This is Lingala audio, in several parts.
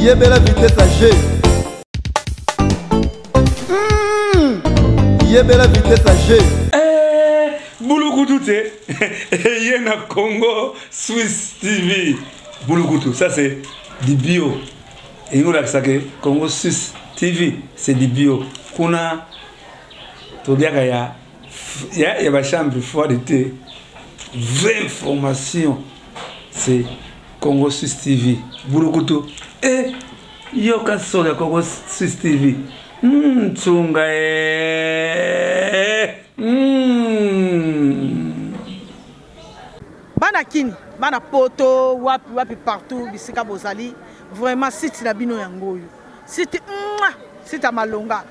Yebela vitesse ya G. Yebela vitesse ya G. Eh, bulukutu te eye na Congo Suisse TV. Bulukutu, ça c'est du bio. Elingi kolakisa ke Congo Suisse TV c'est du bio. Kuna toliaka ya ya, ya ba chambre froide te. Vraie information c'est Congo Suisse TV. Bulukutu eh yoka solo ya Congo Suisse TV. Tsunga eh. Bana kini, bana poto, wapi wapi partout bisika bozali, vraiment site na bino yango oyo. Site mwa, site ya malonga.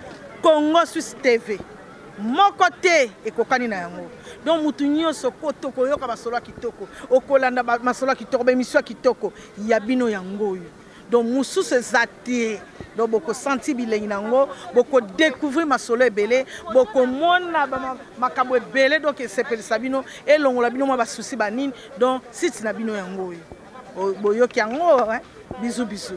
Congo Suisse TV. Moko te ekokani na yango. Donc mutu nyonso koto koyoka masolo ya kitoko, okolanda masolo ya kitoko, ba émission ya kitoko ya bino yango oyo. Donc mususu eza te. Donc boko sentir bilengi na yango, boko découvrir masolo ebele, boko mona ba makambo ebele, donc esepelisa bino, elongola bino mwa ba soucis ba nini. Donc site na bino yango oyo. Boyoki yango, hein? Bisous, bisous.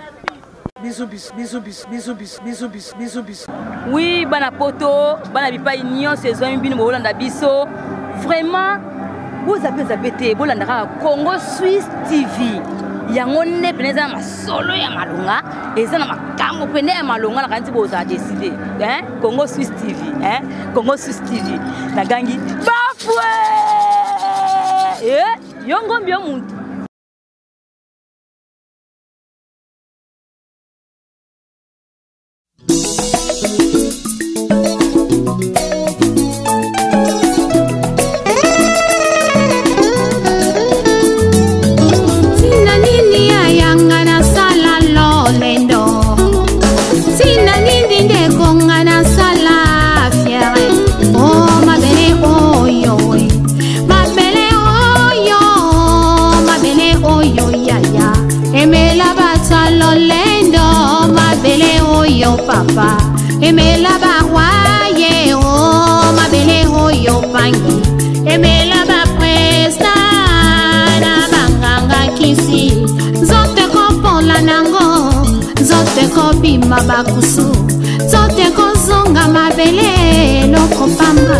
Bisous, bisous, bisous, bisous, bisous, bisous, bisous, bisous, bisous, bisous. Oui, bana poto, bana bipai nyonso ezwami bino bolanda biso. Vraiment, bozape zape te, bolanda kaka Congo Suisse TV. Yango nde pene eza na masolo ya malonga, eza na makambo pene ya malonga, nakanisi bozala décider. Hein? Congo Suisse TV, hein? Congo Suisse TV. Nagangi bafwe! Eh, yo ngombi yo muntu. Tina nini ayanga nasala lolendo, tina nini ndeko nga nasala fiere. Oh mabele oyo, mabele oyo, mabele oyo yaya, emela bato lolendo, mabele oyo papa, emela barwaye, oh mabele oyo pangi, emela ba presta na banganga kisi, nzoto kopola nango, nzoto kobima bakusu, nzoto kozonga mabele eloko pamba.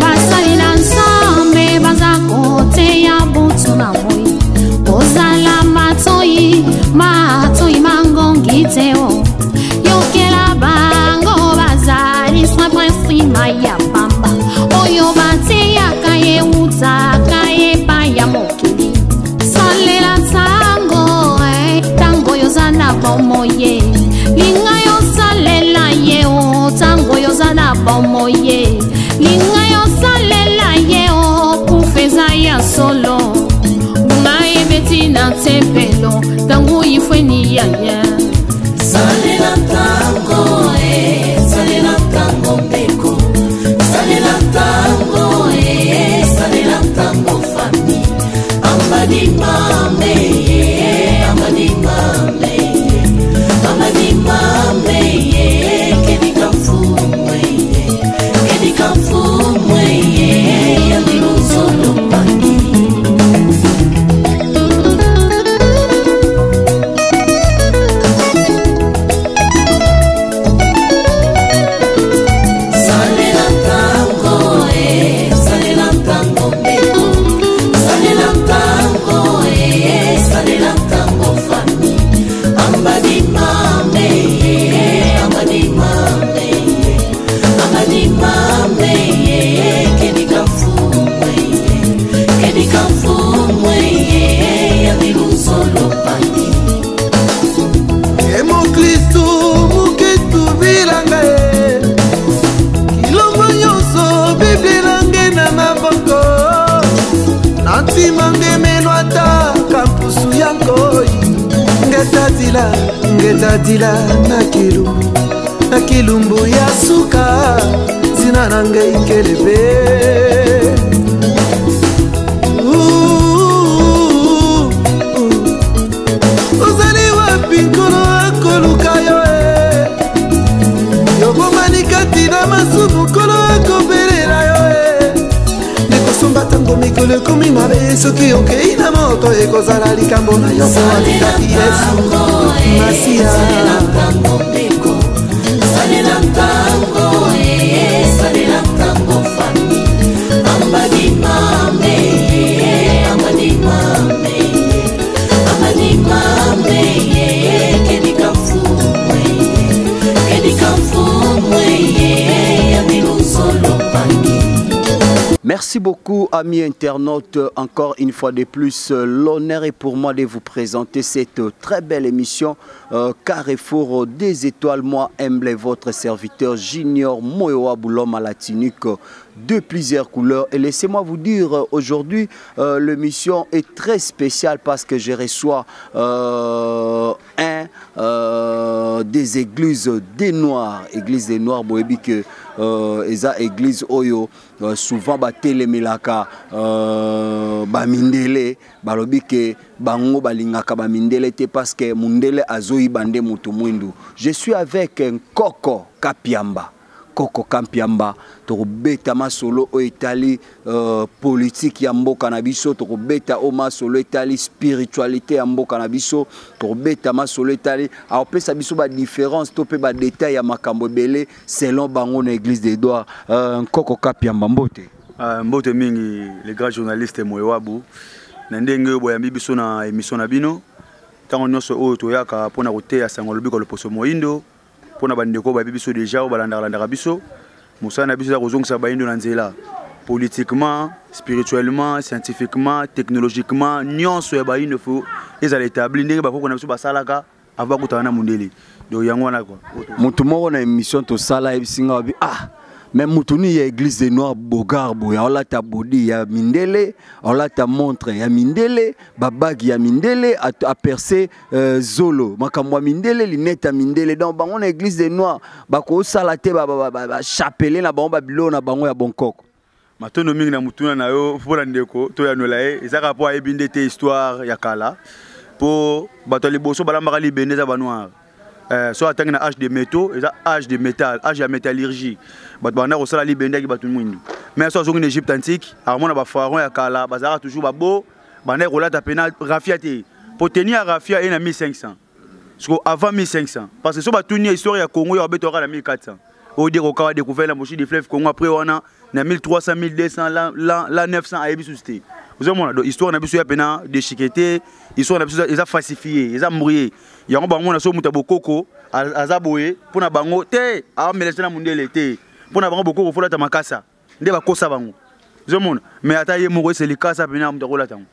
Basali na Nzambe baza koteya butu na moi, kozala matoi, matoi mangongi te o. Yokela bango bazali simple nsima ya pamba, oyo bateyaka ye utaka epai ya mokili. Salela ntango, ntango oyo oza na bomoi, linga yo salela ye o, ntango oyo oza na bomoi, linga yo salela ye o, kufa eza ya solo. Ngonga ebeti na tempelo, ntango ifweni ya ye. Salela ntango, salela ntango ndeko, salela ntango, salela ntango fami. Ambadi mame, ambadi mame, ambadi mame, kedika mfumwe, kedika mfumwe, yandi luzolo pangi. Salela ntango, salela ntango ndeko, salela ntango, salela ntango fami. Ambadi mame, ambadi mame, ambadi mame, kedika mfumwe, kedika mfumwe, yandi luzolo pangi. Emo Kristu muketu bilanga ye, kilongo nyonso bibilange na maboko, na ntima ngemeno ata kampusu ya nkoi. Ngetatila, ngetatila na kilu, na kilumbu ya suka, zina na ngai kelebe. Ozali wapi nkolo akoluka yo e? Ekomi mabe soki okei na moto, ekozala likambo na yo po alingaki Yesu Masiya. Salela ntango, salela ntango fami ambadi mame, ambadi mame, ambadi mame, kedika mfumwe, kedika mfumwe ya miluzolo pangi. Merci beaucoup, amis internautes. Encore une fois de plus, l'honneur est pour moi de vous présenter cette très belle émission Carrefour des étoiles. Moi, humble, votre serviteur Junior Moyowa Boulom à la tunique de plusieurs couleurs. Et laissez-moi vous dire, aujourd'hui, l'émission est très spéciale parce que je reçois un des églises des Noirs. Église des Noirs, boyebi que eza église oyo souvent batelemelaka bamindele, balobi ke bango balingaka bamindele te parce que mundele azoyiba nde moto mwindu. Je suis avec Nkoko Kapiamba. Koko Kapiamba, tokobeta masolo oyo etali politique ya mboka na biso, tokobeta o masolo etali spiritualité ya mboka na biso, tokobeta masolo etali aopesa biso ba différence to pe ba détail ya makambo ebele selon bango na église d'Edouard. Nkoko Kapiamba, mbote. Mbote mingi les grands journalistes Moyewabu. Na ndenge oyo boyambi biso na émission na bino, ntango nyonso oyo toyaka mpona koteya sango lobiko loposo moyindo, mpona bandeko bayebi biso déjà oyo balandaka biso, mosala na biso eza kozongisa bayindo na nzela politiquement, spirituellement, scientifiquement, technologiquement, nyonso ya bayindo fo ezala établi ndenge bakoko na biso basalaka avant kutana na mondele. Donc yango wana quoi. Moto moko na émission tosala ayebisi nga babi, ah, mais moto ni ya église des Noirs bogar boye, aolata body ya mindele, aolata montre ya mindele, babagi ya mindele, apercé zolo, makambo ya mindele, lunette ya mindele. Donc bango na église des Noirs bakosala te ba chapelet na bango, ba biloko na bango ya bonkoko. Matondo mingi na mutuna na yo mpona ndeko toyanola ye, ezaka mpo ayebi nde te histoire ya kala, mpo bato ya liboso balambaka libende eza banoir. So atangi na âge de métaux, eza âge de métal, âge ya métallurgie, bato banda kosala libende yaki bato mwindu. Mais so azongi na Égypte antique, akomona bapharaon ya kala bazalaka toujours babo, bandaki kolata pena raphia te, po tenue ya raphia ye na 1500, siko avant 1500, parce que so batuni ya histoire ya Congo yo abetaka na 1400 oyo dire okawa découvert la mochi du fleuve Congo, après wana na 1300, 1200, la 900 ayebi susu te. Ozomona donc histoire na biso ya pena déchiqueté, histoire na biso eza falsifié, eza mbrouillé. Yango bango na so muta bokoko aza boye mpona bango te, amelese na mondele te, mpona bango bokoko folata makasa nde bakosa bango. Ozomona, mais ata ye moko ese likasa pena moto akolata yango.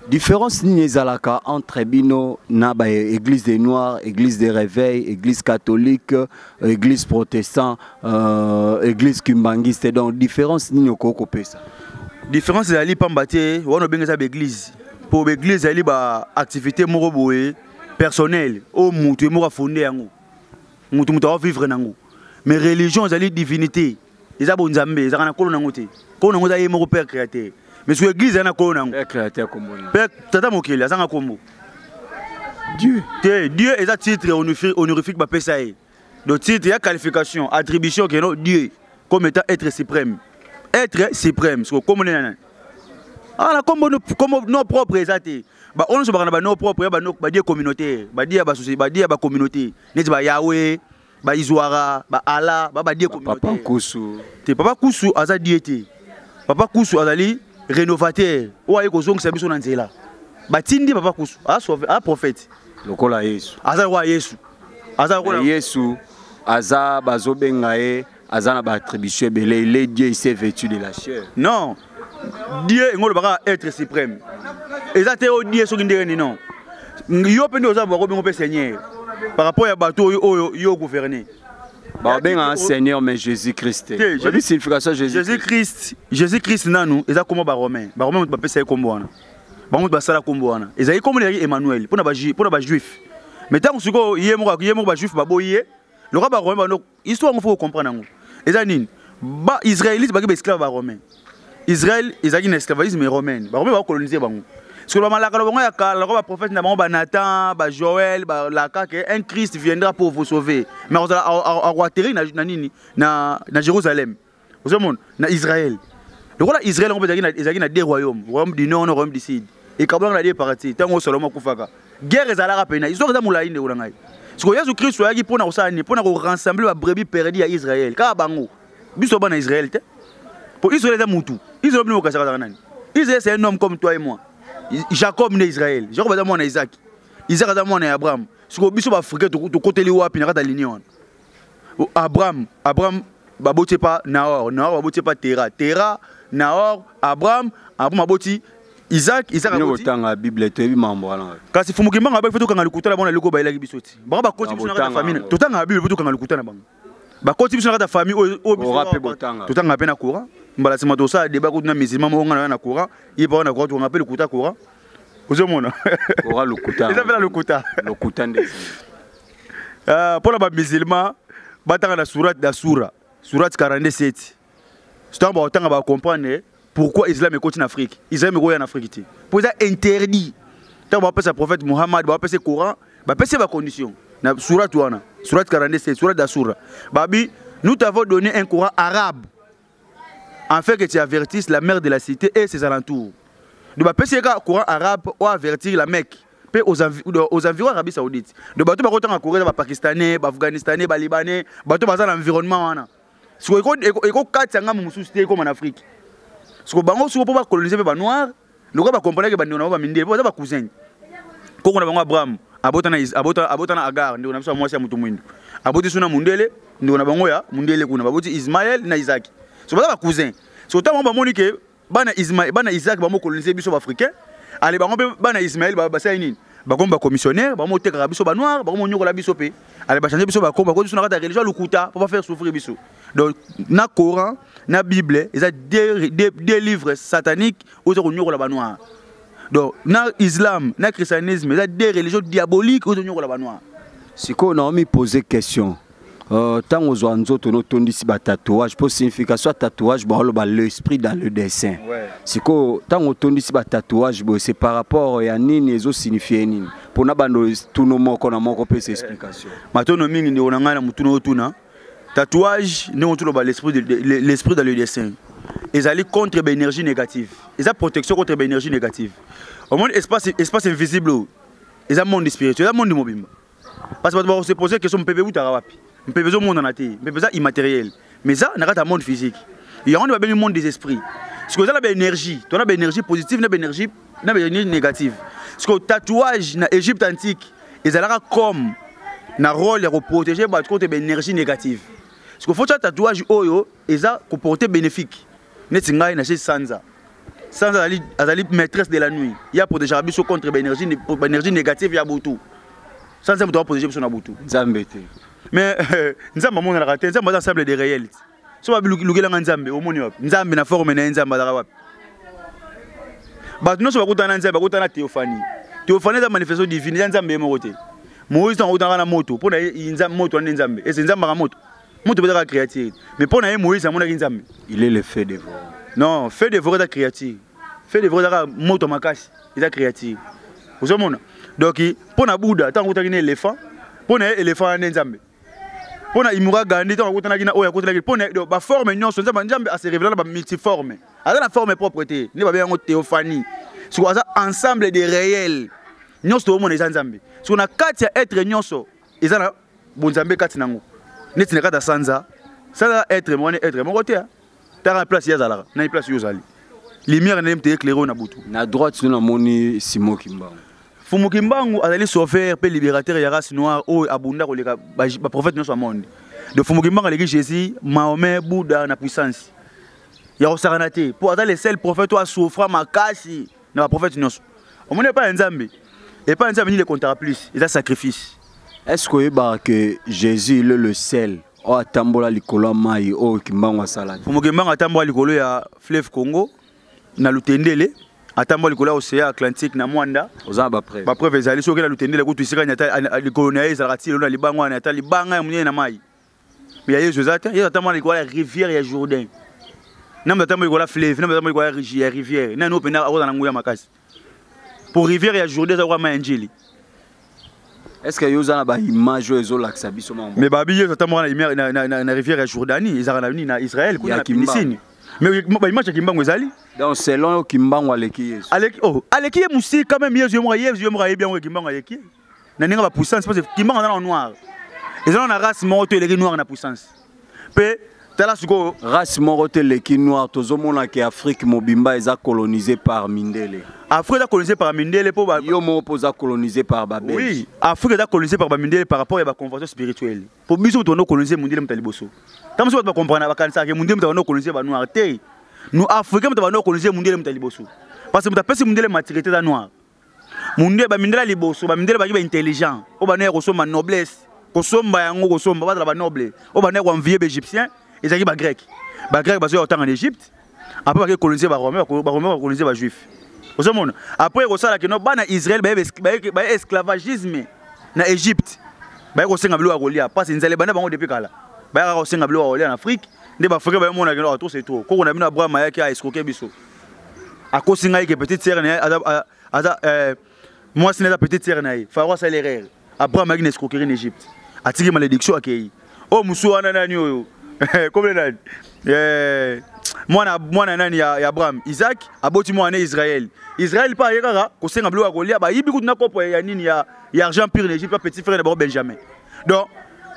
Différence nini ezalaka entre bino na ba église des Noirs, église des réveil, église catholique, église protestant, église kimbanguiste? Donc différence nini okoki kopesa? Différence ezali pamba te, wana obengi eza baéglise, po baéglise ezali ba activité moko boye personnel oyo motu ye moko afonde yango, motu aovivre nango. Mais religion ezali divinité, eza bonzambe, ezalaka na nkolo nango te, nkolo nango eza ye moko père créateur. Mais soki église eza na nkolo nango, Père créateur kombo nini? Père tata mokili azanga kombo. Dieu. Te, Dieu eza titre honorifique bapesa ye. Donc titre ya qualification, attribution ke no Dieu comme étant être suprême. Être suprême, siko kombo nini nani? Ah, na kombo no, kombo no propre eza te. Ba ono so baka na ba no propre ya ba no, ba dieu communautaire, ba dieu ya ba société, ba dieu ya ba communauté. Neti ba Yahweh, ba Izwara, ba Allah, ba ba dieu Ba communautaire. Papa Kusu. Te, Papa Kusu aza dieu te. Papa Kusu azali rénovateur. Oyo aye kozongisa biso na nzela. Batindi Papa Kusu, a sauvé, a prophète. Lokola Yesu. Aza lokola Yesu. Aza lokola Yesu, aza bazobenga ye, aza na ba attribution ebele, il est Dieu, il s'est vêtu de la chair. Non. Dieu ngolo baka être suprême. Eza te o Dieu soki ndenge ni non. Yo pe nde oza bako bengo pe Seigneur. Par rapport ya bato oyo oyo yo gouverner. Ba benga un Seigneur mais Jésus-Christ. Te, Oyebi signification Jésus-Christ. Jésus-Christ, Jésus-Christ nanu eza kombo ba Romain. Ba Romain ba pesa ye kombo wana. Bango ba sala kombo wana. Ezali kombo ya Emmanuel pona ba Juif, pona ba Juif. Mais tango siko ye moko, ye moko ba Juif ba boye, le roi ba Romain ba no histoire ngo faut comprendre ngo. Eza nini? Ba Israélites ba ki ba esclave ba Romain. Israël ezalaki na esclavagisme romaine. Ba Romain ba coloniser bango. Parce que ba malaka bango ya kala, ba prophète na bango ba Nathan, ba Joël, ba laka que un Christ viendra pour vous sauver. Mais on a atterri na nini? Na Jérusalem. Ozomona na Israël. Lokola Israël yango mpe ezalaki na deux royaumes, royaume du nord na royaume du sud. Ekabwanaka na deux parties. Ntango Salomo akufaka, guerre ezalaka pena. Histoire eza molai ndeko na ngai. Sikoyo Yesu Kristo ayaki mpo na kosala nini? Mpo na korassembler ba brebis perdues ya Israël. Kaka bango. Biso bana Israël te. Po Israël eza mutu. Israël bino bokasaka azalaka nani? Israël c'est un homme comme toi et moi. Jacob nde Israël. Jacob aza mwana Isaac. Isaac aza mwana ya Abraham. Sikoyo biso ba Africains tokoteli wapi na kati ya lignée wana? Abraham, Abraham baboti pa Nahor, Nahor baboti pa Tera, Tera, Nahor, Abraham, Abraham aboti Isaac, Isaac aboti. Botanga Bible toyebi mambo wana. Kasi Fumu Kimbangu abaki tokanga lokuta na bango na loko bayelaki biso ti. Bango bakoti biso na kati ya famille. Totanga Bible po tokanga lokuta na bango. Bakoti biso na kati ya famille oyo oyo biso pe botanga. Totanga pe na Coran. Mbala sima tosala débat kutu na musulman moko ngana na Coran, ye pa na Coran tokanga pe lokuta Coran. Ozomona. Coran lokuta. Eza pe na lokuta. Lokuta nde. Mpo na bamusulman batanga na surat da sura surat 47 ntango bakotanga bacomprendre pourquoi islam ekoti na Afrique. Islam ekoya na Afrique te mpo eza interdit. Ntango bapesa prophète Muhammad, bapesa Coran, bapesi bacondition na surat wana, surat 47, surat da sura, babi: nous t'avons donné un Coran arabe afin que tu avertisses la mère de la cité et ses alentours. Donc bapesi ye kaka Coran arabe oyo avertir la Mecque mpe aux environs Arabie Saoudite. Donc bato bakotanga Coran eza bapakistanais, baafghanistanais, balibanais, bato baza na environnement wana. Sikoyo ekokatisa ngambo mosusu te, ekoma na Afrique. Sikoyo bango sikoyo mpo bacolonise mpe banoir, lokola bakompanaki bandeko na bango bamindele mpo baza bacousin. Koko na bango Abraham abota na Agar, ndeko na biso ya mwasi ya moto mwindu, aboti so na mundele, ndeko na bango ya mundele kuna, baboti Ismael na Isaac. So baza bacousin. So ntango bango bamoni ke bana Ismael, bana Isaac bamokolonise biso baafricain, ale bango mpe bana Ismael basali nini? Bakomi bacommissionnaire, bango motekaka biso banoir, bango monyokola biso mpe ale bachange biso bakombo, bakoti biso na kati ya religion ya lokuta mpo bafaire souffrir biso. Donc na Coran na Bible eza deux livres sataniques oyo eza konyokola banoir. Donc na islam na christianisme eza deux religions diaboliques oyo ezonyokola banoir. Sikoyo naomi pose question, ntango ozwa nzoto notondisi batatouage, mpo signification ya tatouage baoloba l'esprit dans le dessin. Sikoyo ntango otondisi batatouage boye, c'est par rapport ya nini? Ezosignifie nini mpona bando tuno moko na moko pesa explication? Matono mingi, ndeko na ngai, na motuna otuna. Tatouage, ndenge otoloba l'esprit dans le dessin, ezali contre baénergie négative, eza protection contre baénergie négative. Omoni espace invisible oyo eza monde spirituel, eza monde mobimba, parce que bato bakose poser question: mpepe eutaka wapi? Mpepe ezomonana te, mpepe eza immatériel, mais eza na kati ya monde physique. Yango nde babengi monde des esprits. Sikoyo eza na baénergie, to na baénergie positive na baénergie négative. Sikoyo tatouage na Égypte antique ezalaka comme na rôle ya koprotéger bato contre baénergie négative. Sikoyo faut tia tatouage oyo eza koporter bénéfique. Neti ngai natie sanza. Sanza azali maîtresse de la nuit, ye aprotégeaka biso contre baénergie négative ya butu. Sanza moto aprotéger biso na butu. Nzambe te? Mais Nzambe amonanaka te. Nzambe aza ensemble de réel. So babilukelanga Nzambe, omoni wapi Nzambe na forme na ye? Nzambe azalaka wapi? Bato nyonso bakutana na Nzambe, bakutana na théophanie. Théophanie eza manifestation divine, eza Nzambe ye moko te. Moïse ntango akutanaka na moto, mpo na ye moto wana nde Nzambe. Ese Nzambe aka moto? Moto mpe ezaka créature, mais mpo na ye Moïse amonaki Nzambe. Il est le feu dévorant. Non, feu dévorant eza créature. Feu dévorant ezaka moto makasi, eza créature. Ozomona? Donc mpo na Bouddha, ntango akutaki na éléphant, mpo na ye éléphant wana nde Nzambe. Mpo na Imura Gandhi, ntango akutanaki na oyo akutanaki, mpo na baforme nyonso Nzambe, Nzambe ase révéla na bamultiforme, aza na forme propre te, nde babengi yango théophanie. Siko aza ensemble de réel nyonso toomona eza Nzambe. Siko na kati ya être nyonso eza na bonzambe kati nango. Neti na kati ya sanza, sanza être moko être moko te. Taka place ye azalaka na ye, place yo ozali, lumière na ye moto éclairé oyo na butu. Na droite no namoni Simon Kimbangu. Fumu Kimbangu azali sauveur mpe libérateur ya race noire oyo abunda koleka baprophète nyonso ya monde. De Fumu Kimbangu aleki Jésus, Mahomet, Bouddha na puissance ya kosakana te, mpo aza le seul prophète oyo asouffra makasi na baprophète nyonso. Omoni, epai ya Nzambe, epai ya Nzambe nini ekontaka plus? Eza sacrifice. Est ce que oyebaka que Jésus, il est le seul oyo atambola likolo ya mai oyo Kimbangu asala te? Fumu Kimbangu atambola likolo ya fleuve Congo na Lutendele, atambola likolo ya océan Atlantique na Mwanda. Oza na bapreuve? Bapreuve ezali. Soki na Lutendele kutu, esika likolo na ye ezalaka ti lelo na libanga wana, ata libanga ya monene na mai. Ya Yesu eza te. Yesu atambola likolo ya rivière ya Jourdain. Nambo atambola likolo ya fleuve, nambo atambola likolo ya rivière, nani oyo mpenza akozala na nguya makasi? Pour rivière ya Jourdain eza koka mai ya Njili. Est ce que yo oza na baimage oyo ezolakisa biso? Mais babi Yesu atamboka na rivière ya Jordanie, ezalaka na nini, na Israël kuna na Palestine. Mais baimage ya Kimbangu ezali. Donc selon yo, Kimbangu aleki Yesu? Aleki, oh, aleki ye mosika. Même Yesu ye moko, Yesu ye moko ayebi yango. Kimbangu aleki ye na ndenge ya bapuissance, parce que Kimbangu aza na noir, eza na race moko to eleki noir na puissance. Mpe tala sikoyo. Race moko te eleki noir. Tozomona ke Afrique mobimba eza colonisé par mindele. Afrique eza colonisé par mindele mpo Yo moko mpo oza colonisé par babelge. Oui, Afrique eza colonisé par bamindele par rapport ya baconvention spirituelle, po biso moto bando coloniser mondele moto ya liboso. Ntango mosusu bato bacomprendre, bakanisaka ke mondele moto bando coloniser banoir te. Nous Africain moto bando coloniser mondele moto ya liboso, parce que moto apesi mondele maturité eza noir. Mondele, bamindele ya liboso, bamindele baki baintelligent oyo bando ya kosomba noblesse, kosomba yango, kosomba bazala banoble. Oyo bando ya koenvie baégyptien ezalaki bagrec. Bagrec bazoya kotanga na Égypte, après bake coloniser baromain, baromain bacoloniser bajuif. Ozomona, après ekosala keno bana Israel baye esclavagisme na Égypte, baye kosenga biloko ya kolia, parce nzala ebanda bango depuis kala. Bayaka kosenga biloko ya kolia na Afrique nde baafrikain bayomona keno trop c'est trop. Koko na bino Abraham ayaki aescroke biso, akosi ngai ke petite sœur na ye aza mwasi na eza petite sœur na ye. Pharaon asali erreur. Abraham ayaki na escroquerie na Égypte, atiki malédiction, akei. Oyo mosu wana nani oyo kombe nani? Mwana nani ya Abraham? Isaac aboti mwana Israël. Israël mpe aye kaka kosenga biloko ya kolia, bayibi kutu na kopo ya nini ya argent pur na Égypte, pa petit frère na bango Benjamin. Donc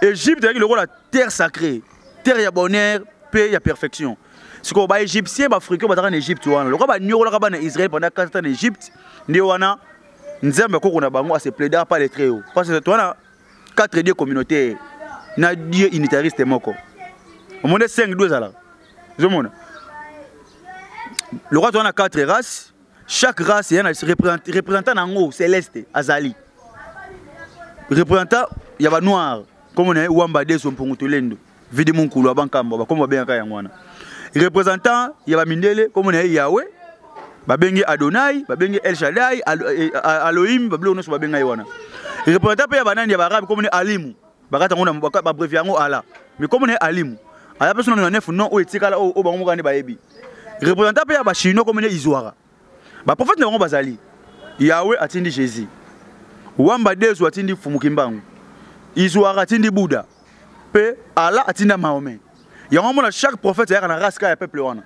Égypte ezalaki lokola terre sacrée, terre ya bonheur mpe ya perfection. Sikoyo baégyptien, baafricain bazalaka na Égypte wana, lokola banyokolaka bana Israël pendant 4 ans na Égypte, nde wana Nzambe akoko na bango ase plaidaka pas le très haut, parce que towana 4 dieux communautaire na dieu unitariste moko. Omoni 5 do ezalaka, ozomona lokola towana 4 races, chaque race eya na représentant na yango céleste. Azali représentant ya banoir, kombo na ye Wamba Deso Mpungu Tolendo Vidi Munkulu Abankamba, bakombo babengaka yango wana. Représentant ya bamindele, kombo na ye Yawe, babengi Adonai, babengi El Shaddai, Aloim, babiloko nyonso babenga ye wana. Représentant mpe ya banani, ya baarabe, kombo na ye Alimu, bakata yango babrevie yango Ala, mais kombo na ye Alimu. Aza mpe so na neuf non oyo etikala, oyo bango moko nde bayebi. Représentant mpe ya bachinois, kombo na ye Izwara. Baprofete na bango bazali: Yawe atindi Jésus, Wamba Dezu atindi Fumu Kimbangu, Izwara atindi Buda, mpe Ala atinda Mahomet. Yango omona chaque prophète ayaka na race kaka ya peuple wana.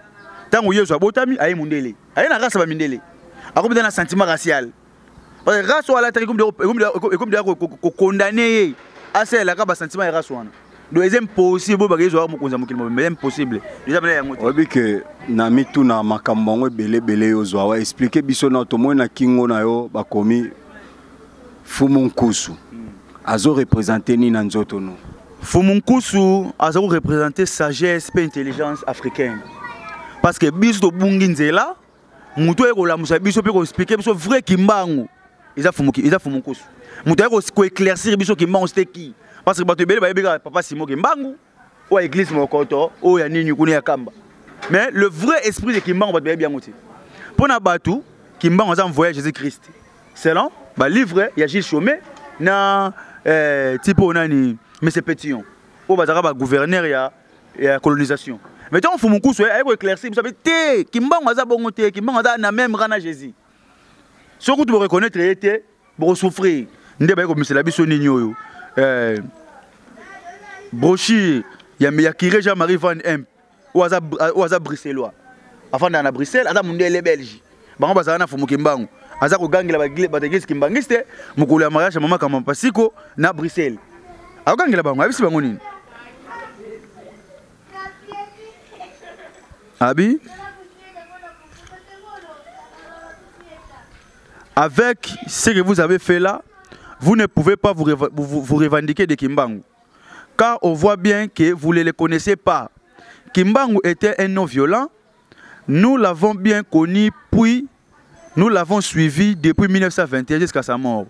Ntango Yesu abotami, aye mondele, aye na race ya bamindele, akomi na sentiment racial, parce que race oyo alataki ekomi deya kokondane ye, asalelaka basentiment ya race wana. Donc eza impossible oyo baka Yesu aka mokonzi ya mokili mobimba, eza impossible eza mpena yango te. Oyebi ke na mituna makambo yango ebele ebele, yo ozwa wa explike biso na tomoni na kingo na yo bakomi Fumu Nkusu. Azo représente nini na nzoto no? Fumu Nkusu aza koreprésente sagesse mpe intelligence africaine, parce que biso tobungi nzela. Moto aye kolamusa biso mpe koexplike biso vrai Kimbangu eza Fumu, eza Fumu Nkusu. Moto aye koéclaircir biso Kimbangu c'était qui, parce que bato ebele bayebi kaka papa Simo Kimbangu oyo ya église mokoto, oyo ya nini kuna ya Kamba, mais le vrai esprit de Kimbangu bato bayebi yango te. Mpo na bato, Kimbangu aza envoyé Jésus Christ selon balivre ya Gilles Chaumet na type oyo nani, Monsieur Pétillon, oyo bazalaka bagouverneur ya colonisation. Mais ntango Fumu Nkusu aye koéclaircir biso, abe te Kimbangu aza bongo te, Kimbangu aza na même rang na Jésus. Soki kutu boreconnaître ye te, bokosouffrir. Nde baye komisela biso nini oyo, brochure ya curé Jean-Marie Van Impe, oyo aza bruxellois, afandaka na Bruxelles, aza mondele belge. Bango bazala na Fumu Kimbangu, aza kogangela bato église kimbangiste mokolo ya mariage ya mama Kama Pasiko na Bruxelles. Akogangela bango, ayebisi bango nini? Abi: "Avec ce que vous avez fait là, vous ne pouvez pas vous revendiquer de Kimbangu, car on voit bien que vous ne le connaissez pas. Kimbangu était un non-violent. Nous l'avons bien connu, puis nous l'avons suivi depuis 1921 jusqu'à sa mort.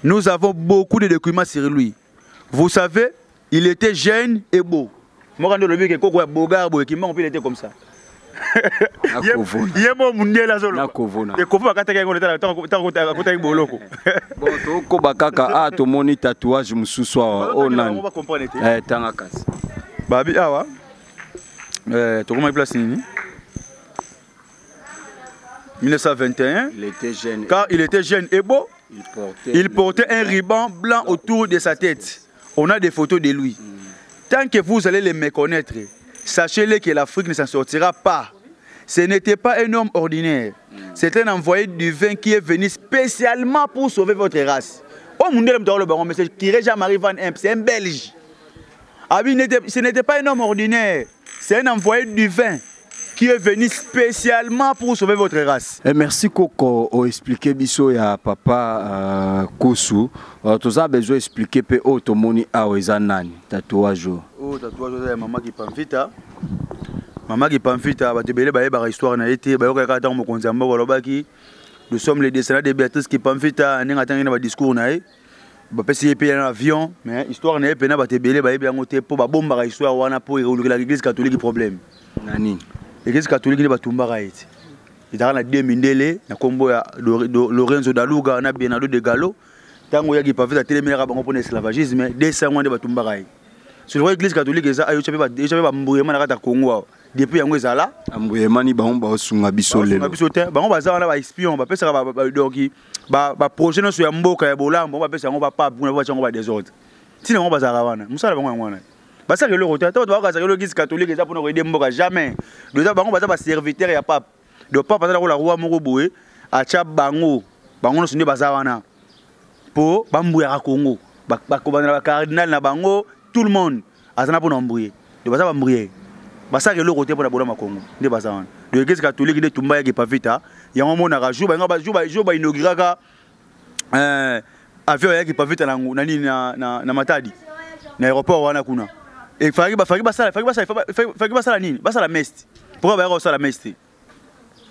Nous avons beaucoup de documents sur lui. Vous savez, il était jeune et beau." Moi, quand le que koko ya bogar boye, Kimbangu il était comme ça. Ye mo mundele azoloba. Nakovona. Ekofu bakataki yango ntango akotaki boloko. Bon, tokoba kaka a tomoni tatouage mosusu awa oyo nani? Bacomprendre te. Tanga kasi. Babi awa, tokomaki place nini? 1921. Il était jeune. Car il était jeune et beau. Il portait, il portait un ruban blanc autour de sa tête. On a des photos de lui. Tant que vous allez les méconnaître, Sachez-le que l'Afrique ne s'en sortira pas. Ce n'était pas un homme ordinaire. C'est un envoyé divin qui est venu spécialement pour sauver votre race. Oh, mundele moto aloba yango, mais c'est Curé Jean-Marie Van Impe, c'est un Belge. Abi, ce n'était pas un homme ordinaire, c'est un envoyé divin qui est venu spécialement pour sauver votre race. Eh, merci Koko, o expliquer biso ya papa Kusu. Toza besoin expliquer pe o tomoni awa eza nani tatouage oyo. Oh, tatouage oyo ya mama Kipamvita. Mama Kipamvita, bato ebele bayebaka histoire na ye te, bayokaka kaka ntango mokonzi ya mboka alobaki nous sommes les descendants de Béatrice Kipamvita, ndenge atangi na ba discours na ye. Bapesi ye mpe na avion, mais histoire na ye mpena bato ebele bayebi yango te mpo babombaka histoire wana mpo ekolukela église catholique problème. Na nini? Église catholique nde batumbaka ye te. Ezalaka na deux mindele na nkombo ya Lorenzo Daluga na Bernardo de Gallo. Ntango ya Kipamvita atelemelaka bango mpona esclavagisme, deux cent wana nde batumbaka ye. Sur le église catholique eza ayo tchape ba tchape ba mbuyema na kati ya Congo awa. Depuis yango ezala. Mbuyema ni bango baosunga biso Baosunga lelo. biso te, bango baza wana ba espion, bapesaka ba, ba, ba, donc, ba, ba projet nyonso ya mboka ya bolambo, bango bapesa yango ba pape, kuna batia yango ba désordre. Ntina bango bazalaka wana, mosala bango yango wana. Basalaka eloko te, ata bato bakokasaka eloko église catholique eza mpona koyede mboka jamais. Donc eza bango baza ba serviteur ya pape. Donc pape aza lokola roi moko boye, atia bango, bango nyonso nde baza wana po bambuyaka Congo. Bakobanda na ba cardinal na bango, tout le monde aza na mpona mbuye. Donc baza ba mbuye. Basalaka eloko te mpona bolama Congo, nde baza wana. Donc église catholique nde tumba ya Kipavita, yango monaka jour ba, jour ba, jour ba inauguraka, avion ya Kipavita na ngu, na nini, na, na, na Matadi, na aéroport wana kuna. Et fallait ba, fallait basala, fallait basala, fallait, fallait basala nini? Basala messe. Pourquoi ba basala messe?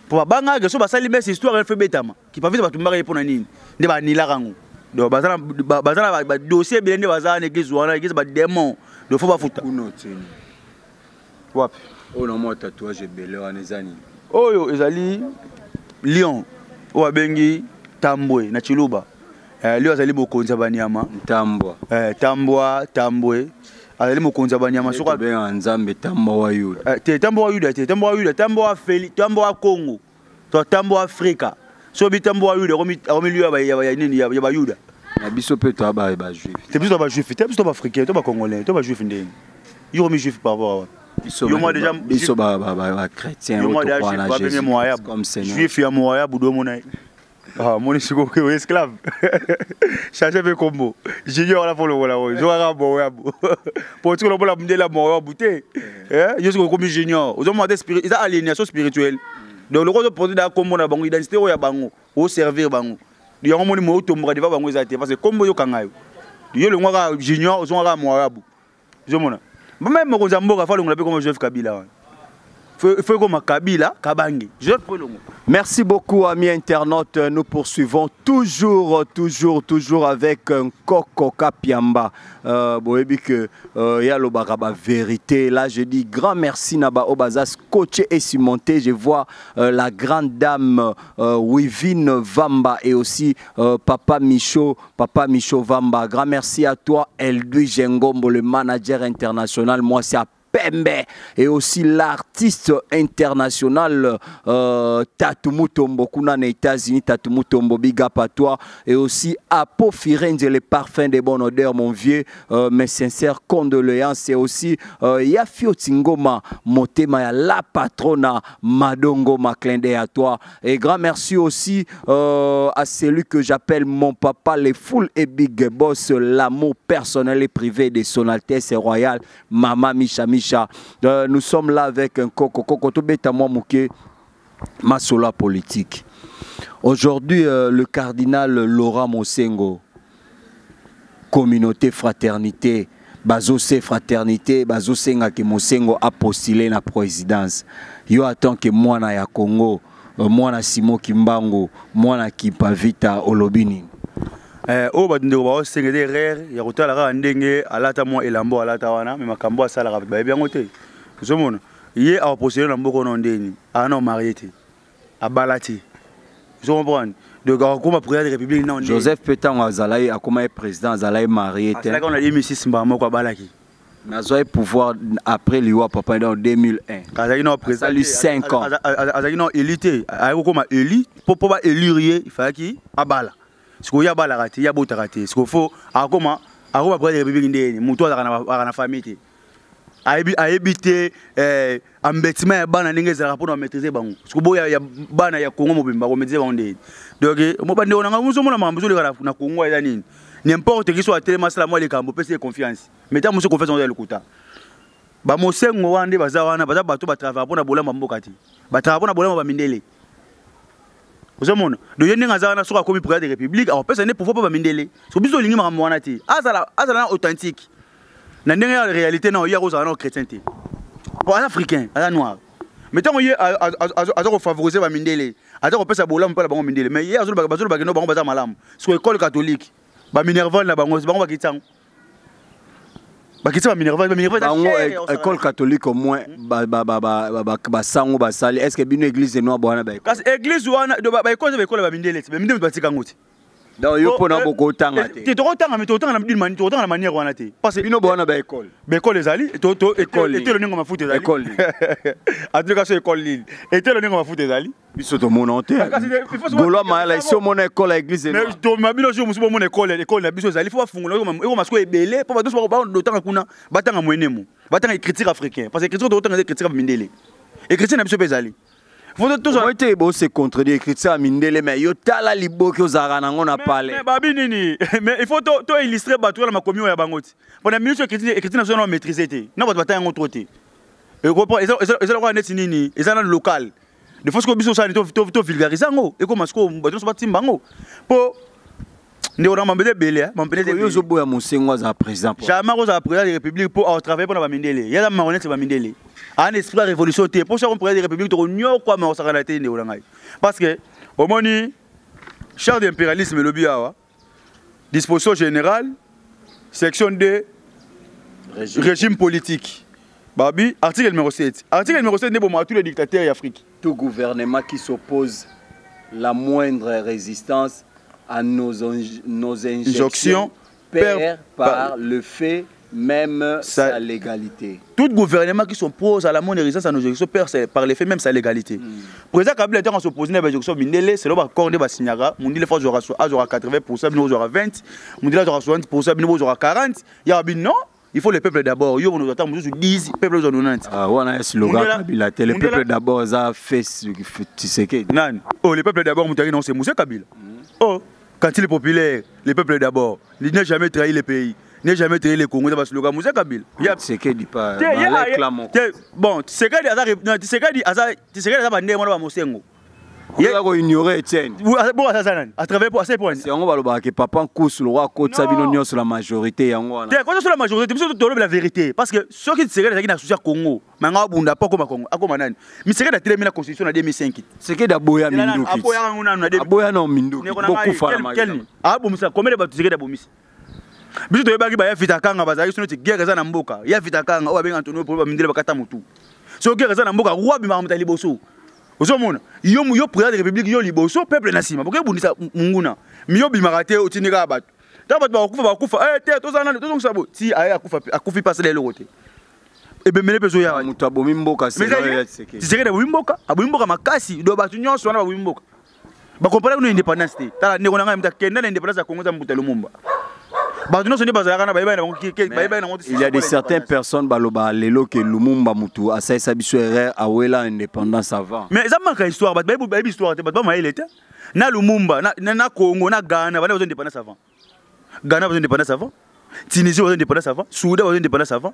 Pour banga que so basali messe histoire elle fait betama. Kipavita ba tumbaka ye pona nini? Nde ba nilaka ngo. Donc bazala, ba, bazala ba, ba dossier bien nde bazala na église wana, église ba démon. Donc faut ba futa. Kuno tini. Wapi? Oyo na mwa tatouage ebele wana eza nini? Oyo ezali lion oyo abengi Tambwe na Tshiluba. Lion azali mokonzi ya banyama. Tambwa. Tambwa, Tambwe. Azali mokonzi ya banyama. Soki abenga Nzambe Tambwa wa Yuda. Te, Tambwa wa Yuda te, Tambwa wa Yuda, Tambwa wa Feli, Tambwa wa Congo. To Tambwa wa Afrika. Soki Tambwa wa Yuda, akomi lion ya ba, ya ba, ya nini, ya, ya ba Yuda. Na biso pe to ba, ba juif. Te biso to ba juif, te biso to ba africain, to ba congolais, to ba juif ndenge. Yo komi juif par rapport à wapi? Biso Yo ba moi déjà, biso juif. ba, ba, ba, ba chrétien, Yo moi oyo déjà tokwala juif, na ba benge Jésus moya. comme Seigneur. Juif ya moya budo mona. Ah, moni siko ke esclave. Changer pe combo. Junior la polo wala wo. Zo ka bo ya bo. Po tiko lobola mndela moya bute. Eh, yo siko komi junior. Ozo mo spirit, eza aliénation spirituelle. Donc le rozo porter da combo na bango identité oyo ya bango, o servir bango. Yango moni mo tomboka devant bango eza te parce que combo yo kanga yo. Yo le ngwa junior, ozo ngwa moya bu. Zo mona. Même mokonzi ya mboka, fa longola pe comme Joseph Kabila wana. Faut comme Kabila, Kabange. Joseph Polongo. Merci beaucoup, amis internautes. Nous poursuivons toujours, toujours, toujours avec un Koko Kapiamba. Boyebi que ya lobaka ba vérité. Là, je dis grand merci Naba Obazas, coaché et cimenté. Je vois la grande dame Wivine Vamba et aussi Papa Michaud, Papa Michaud Vamba. Grand merci à toi, Eldouige Ngombo, le manager international. Moi, c'est à Pembe et aussi l'artiste international Tatou Mutombo kuna na États-Unis. Tatou Mutombo, big up à toi, et aussi Apo Firenze, le parfum de bonne odeur, mon vieux, mes sincères condoléances, et aussi Yafio Tingoma Motema ya la patrona Madongo, ma clin d'œil à toi, et grand merci aussi à celui que j'appelle mon papa, les full et big boss, l'amour personnel et privé de son Altesse Royale Mama Micha Micha. Nous sommes là avec un coco, coco to beta moi muke masola politique. Aujourd'hui, le cardinal Laurent Monsengwo, communauté fraternité, bazose fraternité, bazosenga ke Monsengwo a postulé na présidence. Yo attend que mwana ya Congo, mwana Simon Kimbangu, mwana Kipavita olobini. Oyo bato ndeko baosenge te erreur ya kotala kaka ndenge alata mwa elambo alata wana, me makambo asalaka bato bayebi yango te. Ozomona ye akoposele na mboka wana ndeni, aza na marié te, abala te. Ozo comprendre? Donc akokoma président de république na ndeni. Joseph Petango azalaki akoma ye président, azalaki marié te. Azalaki na 2006 mbala moko abalaki. Nazwaki pouvoir après liwa papa dans 2001. Azalaki na président Azali te, 5 ans. azalaki na élu te, ayaki kokoma élu, po ba élire ye, il fallait abala. Sikoyo ye abalaka te, ye abotaka te. Sikoyo fo akoma président de république ndeni, moto azalaka na, azalaka na famille te. Ayebi ayebi te eh, embêtement ya bana ndenge ezalaka mpona bamaîtrise bango. Soki boya ya bana ya Congo mobimba bakomaîtrise bango ndenge. Donc mo bandeko na ngai, mozomona makambo ezoleka na Congo eza nini? N'importe qui so atelema, asala mwa likambo, opesi ye confiance, mais ntango mosusu confiance yango eza lokuta. Bamosengo wana nde baza wana, baza bato batravaille mpona bolamu ya mboka te, batravaille mpona bolamu ya bamindele. Ozomona, donc ye ndenge aza wana, soki akomi président de république, akopesa nde pouvoir mpo bamindele. So biso tolingi makambo wana te. Azala na authentique na ndenge ya réalité na ye, akozala na chrétien te po aza africain, aza noir. Mais ntango ye aza kofavoriser bamindele, aza kopesa bolamu mpe na bango mindele, mais ye bazolobaka no bango baza malamu. Siko école catholique, baminerval na bango, bango bakiti yango, bakiti baminerval, baminerval. Bango école catholique, au moins basango basali. Est ce que bino église noire bwana ba? Kasi église wana, baécole eza baécole ya bamindele ti, bamindele batika yango ti. Donc yo mpona bokotanga te? Te, tokotanga, mais tokotanga na tokotanga na manière wana te, parce que bino bwana baécole. Baécole ezali. École. Etelo ndenge mafuta ezali. École. Atuka so école nini? Etelo ndenge mafuta ezali. Biso tomona te. Gaulois Mayala, esi omona école ya église? Toma bino jour mosusu bomona école. École na biso ezali, fo bafungola, ekoma sikoyo ebele, mpo bato nyonso badotanga kuna batanga mwenemo, batanga écriture africain, parce que écriture tokotanga eza écriture ya mindele. Écriture na biso mpe ezali. Moi te, bose contredire. Écriture ya mindele, mais yo tala liboki ozalaka nango na palais. Babi nini? Mais il faut to illustrer bato wana makomi oyo ya bango ti mpona minute. Écriture na biso na maîtrise te, na bato batanga yango trop te. Eza lokola neti nini, eza na local de fois. Sikoyo biso osala to vulgarise yango, ekoma sikoyo bato nyonso batimba yango, mpo ndeko na mambele ebele, mambele. Oyo ozoboya Mosengo azala président? Jamais akozala président de république, mpo atravaille mpona bamindele. Ye aza marionnette ya bamindele, aa na esprit ya révolution te. Mpo soko président de république, tokonyokwama, kosakana te, ndeko na ngai, parce que omoni charte d'impérialisme elobi awa, disposition générale, section 2, régime, régime politique. Babi article numéro 7, article numéro 7 nde bomaka tous les dictateurs ya Afrique. Tout gouvernement qui s'oppose la moindre résistance à nos injonctions perd par le fait même sa légalité. Tout gouvernement qui s'oppose à la moindre résistance à nos injonctions perd par le fait même sa légalité. Président Kabila ntango s'oppose na bainjonction mindele, selo baaccord nde basignaka, mondele fo azwaka 80, bino bozwaka 20, mondele azwaka 60, bino bozwaka 40. Ya babi non, il faut le peuple d'abord. Yo bono ata mosusu 10, peuple ozwa 90. Ah, wana slogan Kabila te. Le peuple d'abord eza fait Tshisekedi. Nani? Oh, le peuple d'abord, moto non, c'est Moussa Kabila. Oh, quand il est populaire, le peuple d'abord, il n'a jamais trahi le pays, n'a jamais trahi le Congo, eza baslogan Moussa Kabila. Tshisekedi pas. Bon, Tshisekedi aza, Tshisekedi aza, Tshisekedi aza bandenge mwana bamosengo. Oza koignore Etienne. Bon, aza nani? Atravaille pour asali pour nani? Yango balobaka ke papa Nkusu lokwa akotisa bino nyonso la majorité, yango wana. Te, kota sur la majorité, biso tolobi la vérité, parce que soki Tshisekedi azalaki na souci ya Congo, manga abunda mpo akoma Congo, akoma nani? Tshisekedi atelemi na constitution na 2005. Tshisekedi aboya minduki. Aboyaka yango nanu na Aboya na minduki, bokufa na. Abomisa combien de bato? Tshisekedi abomisi. Biso toyebaki baya Vita Kanga bazalaki sono ti guerre eza na mboka ya Vita Kanga oyo babenga Antonio po bamindele bakata motu. Soki guerre eza na mboka, roi abimaka moto ya liboso. Ozomona, yo président de république, yo liboso, peuple na nsima, boke bundisa munguna. Mi yo bimaka te, otindi kaka bato. Ntango bato bakokufa, bakokufa te, tozala nani, tozongisa bo ti aye akufa, akufi mpasi na eloko te, ebemele mpe ezoya. Moto abomi mboka. Tshisekedi abomi mboka, abomi mboka makasi. Do bato nyonso wana babomi mboka, bakomprendre kuno indépendance te. Tala, ndeko na ngai, moto akenda na indépendance ya Congo eza Mbuta Lumumba. Bato nyonso nde bazalaka na bayebani na bango, bayebani nango. Il y a de certaines personnes baloba lelo ke Lumumba mutu asalisa biso erreur, awela indépendance avant. Mais eza manque ya histoire. Bato bayebi histoire te, bato bamayele te. Na Lumumba na Congo na Ghana bana bazwa indépendance avant. Ghana bazwa indépendance avant, Tunisie bazwa indépendance avant, Soudan bazwa indépendance avant.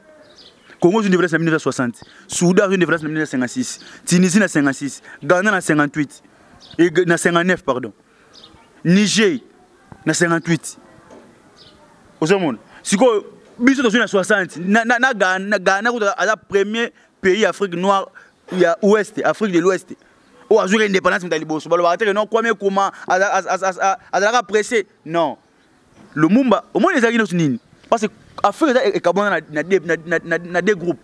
Congo azwa indépendance na 1960, Soudan azwa indépendance na 1956, Tunisie na 56, Ghana na 58 et na 59, pardon, Niger na 58. Ozomona sikoyo biso tozwi na 60. Na Ghana, Ghana kuta aza premier pays Afrique noire ya ouest, Afrique de l'Ouest, oyo azwaki indépendance moto ya liboso. Balobaka te ke non, Kwame Nkrumah azalaka pressé. Non, Lumumba omoni ezalaki nyonso nini? Parce que Afrique eza ekabwana na deux groupes.